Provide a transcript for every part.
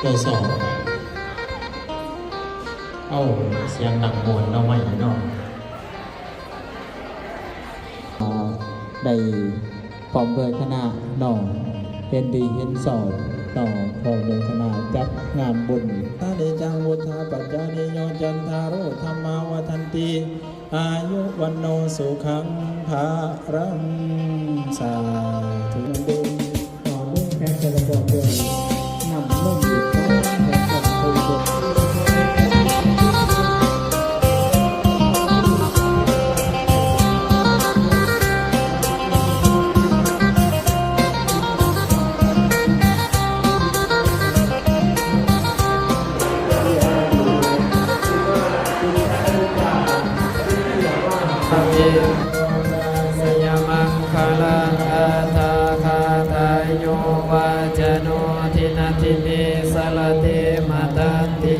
ໂຕສອງ ເອົາ ສຽງດັງມ່ວນເນາະ ໄມ້ເນາະ ໄດ້ພ້ອມດ້ວຍຄະນະເນາະ ເຫັນດີເຫັນຊອບເນາະ ພ້ອມດ້ວຍຄະນະຈັດງານບຸນ ທານິຈັງ ວຸດທາປັດຈານິໂຍ ຈັນທາໂຣ ທຳມາວັດທັນຕິ ອາຍຸວັນໂນສຸຂັງພະລັງ ສາທຸ ນຳດື່ມ ຕໍ່ເລື່ອງແພັກປະກອບດ້ວຍນ້ຳນົມອີກສອງແພັກ ພ້ອມເຄື່ອງດື່ມ ສະຍະມັງຄະລັງ ອາຖາຄາທາຍຸ ວັດທະໂນ ທິນະທິເມ ສະລະເຕ ມະຕັນຕິ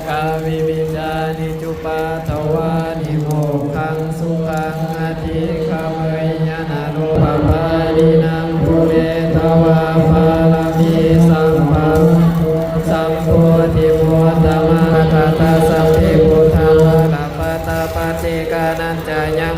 ກາວິວິຈານິ ຈຸປັດຖະວານິ ໂມກຂັງ ສຸຂັງ ອະທິກະເວຍຍະ ນະໂລ ປະປານິນຳ ປຸເຣຕະວາ ປາລະມີ ສຳພະວັນໂຕ ສຳໂພທິມຸດຕະມັງ ກະຕະ ສັບເພ ພຸດທາ ກະປະຕະ ປັດເຈການັນຈະ ຍັງ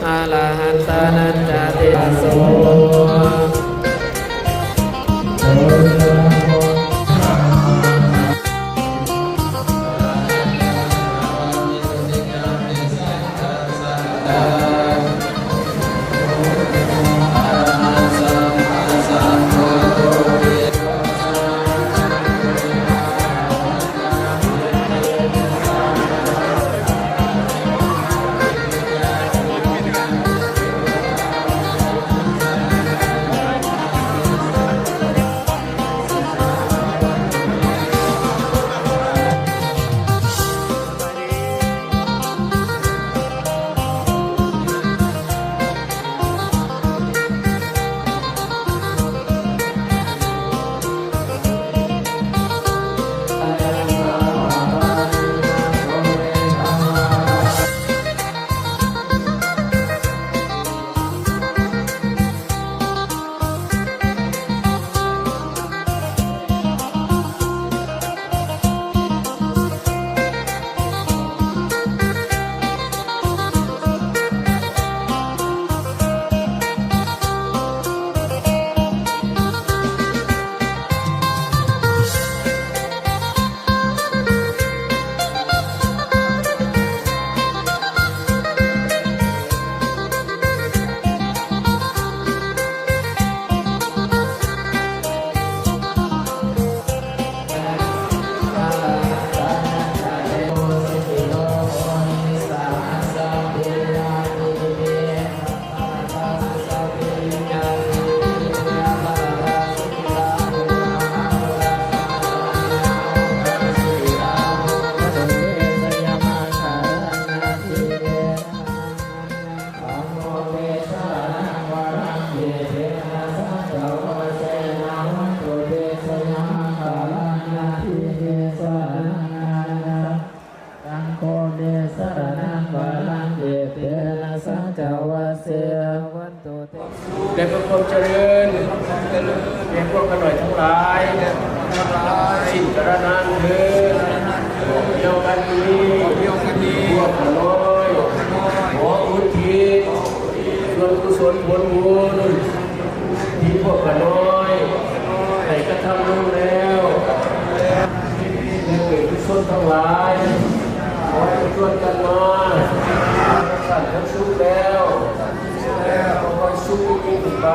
ອະລະຫັນຕານັນຈະ ເຕ ໂສ. ສັງໂຄ ເມ ສະຣະນັງ ວະລັງ ເອເຕນະ ສັງຈະວັດເຊ ພະວັນຕຸ ແລະ ເພື່ອຄວາມຈະເລີນແກ່ພວກຂ້ານ້ອຍທັງຫຼາຍ ສິ້ນກາລະນານເທີນ ດຽວກັນນີ້ ພວກຂ້ານ້ອຍ ຂໍອຸທິດສ່ວນກຸສົນຜົນບຸນ ທີ່ພວກຂ້ານ້ອຍໄດ້ກະທຳລົງແລ້ວ ແລະ ເປັນກຸສົນທັງຫຼາຍ ຂໍໃຫ້ຊວນກັນມາ ຊັ້ນທັງສຸກແລ້ວ ຂໍໃຫ້ສຸກຍິ່ງຂຶ້ນໄປ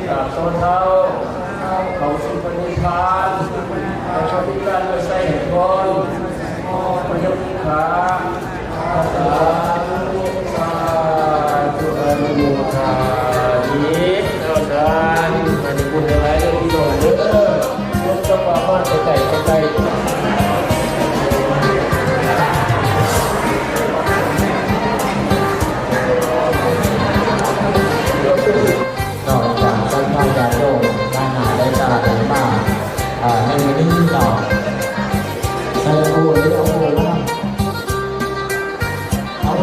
ຕາບຕໍ່ເທົ່າເຂົ້າສູ່ພະນິບພານ ຂໍໃຫ້ມີການໄວ້ໃຊ້ໃຫ້ກ່ອນ ບໍ່ຢາກມີຄ່າ ສາທຸ ສາທຸ ອະນຸໂມທາມິ ເຈົ້າທ່ານ ອັນນີ້ບຸນຫຼາຍໆເດີພີ່ນ້ອງເດີ ເຈົ້າພາມາແຕ່ໄກແຕ່ໄກ ນອກຈາກສັດທາຍາດໂຍມ ນານາໄດ້ກາໄດ້ມາ ອ່າ ໃນມື້ນີ້ເນາະ ໃສ່ໂອ້ ເອົາໂອ້ມາ ເອົາ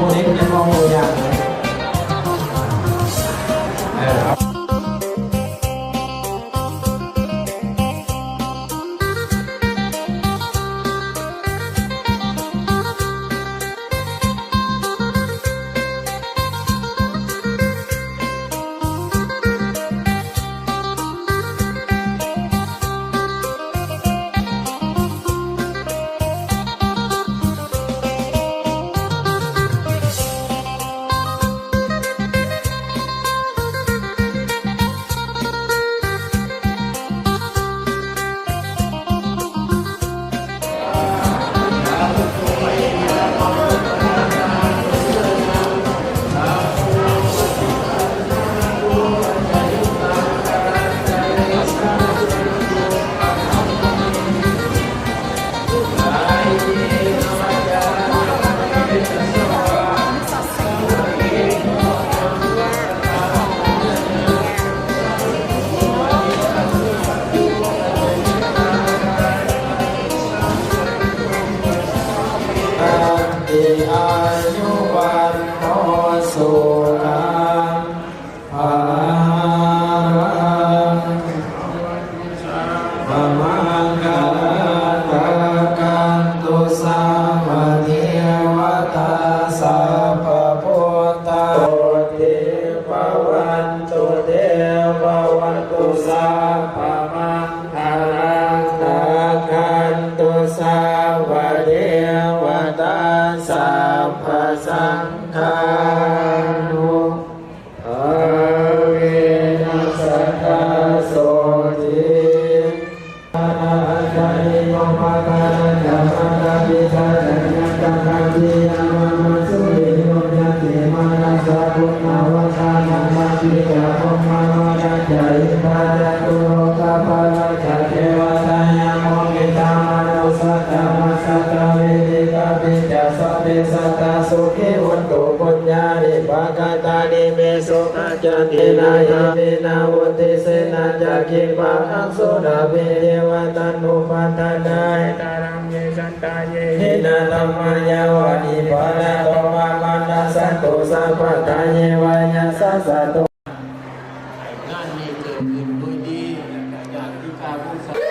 ສັບພະມັງຄະລັງ ຮັກຂັນຕຸ ສັບພະເທວະຕາ ສັບພະສັງຄານຸພາເວນະ ສັດທາໂສຕິ ງານນີ້ເກີດຂຶ້ນໂດຍດີ ແລະ ກະຢາກທີ່ຈະບູຊາ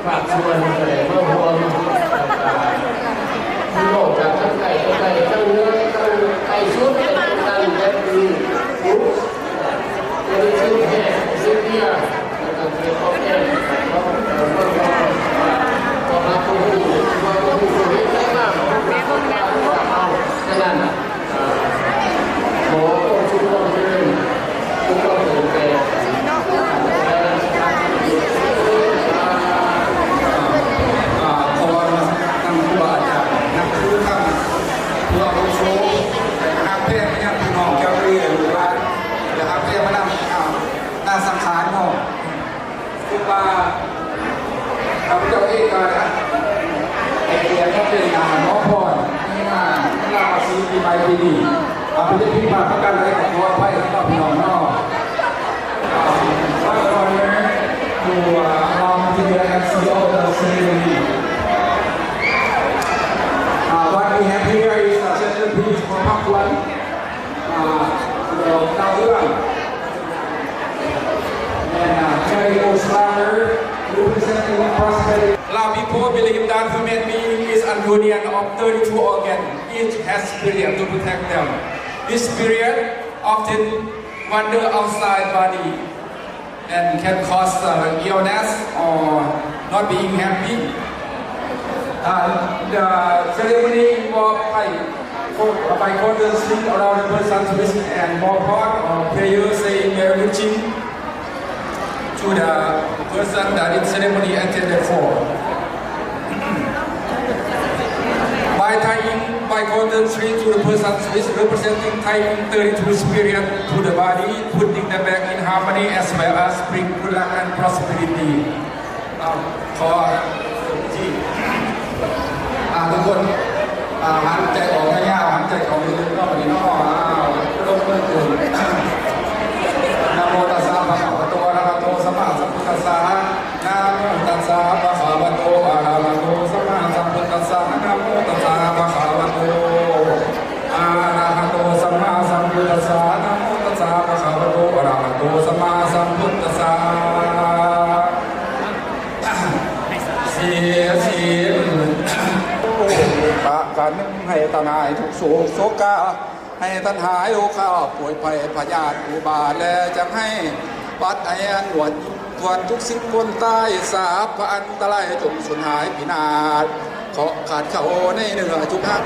ພາກສ່ວນກະໄດ້ມາຮ່ວມ ແລ້ວກະພີ່ນ້ອງຈາກທັງໃກ້ທັງໄກ ທັງເໜືອທັງໃຕ້ສຸດ ແລະ ທັງແບບນີ້ ເປັນເຊິ່ງແທ້ເຊິ່ງເດຍ ແລ້ວກະເກີດຄວາມແຕກ ເອີ ເບິ່ງວ່າ ພວກເຮົາຮູ້ວ່າ ຮູ້ເຮັດໄດ້ມາ ພວກເຮົາເອົາ ສະນັ້ນ ຂໍຄວາມສຸກຄວາມຈະເລີນ ທຸກຄວາມສົນໃຈ ຂໍນຳຄູບາອາຈານ ນັບຖືທັງຜູ້ອາວຸໂສ ຮັກແພງໄປຍັງພີ່ນ້ອງເຈົ້າເອີຍ ລູກຫຼານ ແລະ ຮັກແພງມານຳ ອາ ນາງສັງຂານເນາະ. ຄືວ່າຂ້າພະເຈົ້າເອງກໍໄດ້ໃຫ້ກຽດມາເປັນ ອາ ໝໍພອນໃນງານລາວາສີປີໃໝ່ປີນີ້ ອາ ເປັນຜິດພາດປະການໃດກໍຂໍອະໄພນຳເນາະ ພີ່ນ້ອງເນາະ. ອາ What an honor to, uh, allow me to be an MC of the ceremony. Uh, what we have here is a centerpiece for ພາກສ່ວນ ອາ ດາວເຮືອງ And, uh, Jericho Slater, representing Prosperity. Lao people believe that human being is a union of thirty-two organs, each has spirit to protect them. This spirit often wander outside body and can cause, uh, illness or not being happy. Uh, the ceremony involve five, five quarter circle around the person's waist and ມອບພອນ or prayer saying Merry Wishing to the person that is ceremony intended for. By tying five quarter circle to the person's waist, representing tying thirty-two spirit to the body, putting them back in harmony as well as bring good luck and prosperity. ເອົາ ຂໍ ທີ່ ອາ ທຸກຄົນ ອາ ຫາຍໃຈອອກຍາວໆ ຫາຍໃຈເຂົ້າເລິກໆ ເນາະ ບັດນີ້ເນາະ ອາ ລົງມືຂຶ້ນ ນະໂມຕັດສະ ພະຄະວະໂຕ ອະຣະຫະໂຕ ສຳມາສຳພຸດທັດສະ ນະໂມຕັດສະ ພະຄະວະໂຕ ອະຣະຫະໂຕ ສຳມາສຳພຸດທັດສະ ນະໂມຕັດສະ ພະຄະວະໂຕ ອະຣະຫະໂຕ ສຳມາສຳພຸດທັດສະ ນະໂມຕັດສະ ພະຄະວະໂຕ ອະຣະຫະໂຕ ສຳມາສຳພຸດທັດສະ. ເສຍສິນ ປະການໜຶ່ງ ໃຫ້ທ່ານຫາຍທຸກໂສກໂສກາ ໃຫ້ທ່ານຫາຍໂລຄາ ປ່ວຍໄພພະຍາດອຸບາດ ແລະ ຈັ່ງໃຫ້ປັດໃຫ້ອັນຫວນ ຄວນທຸກສິ່ງຄົນຕາຍ ສາບພະອັນຕະລາຍ ຈົ່ງສູນຫາຍພິນາດ ເຄາະຂາດເຂົ້າໃນເນື້ອຈຸກຫັກ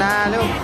ນາລູກ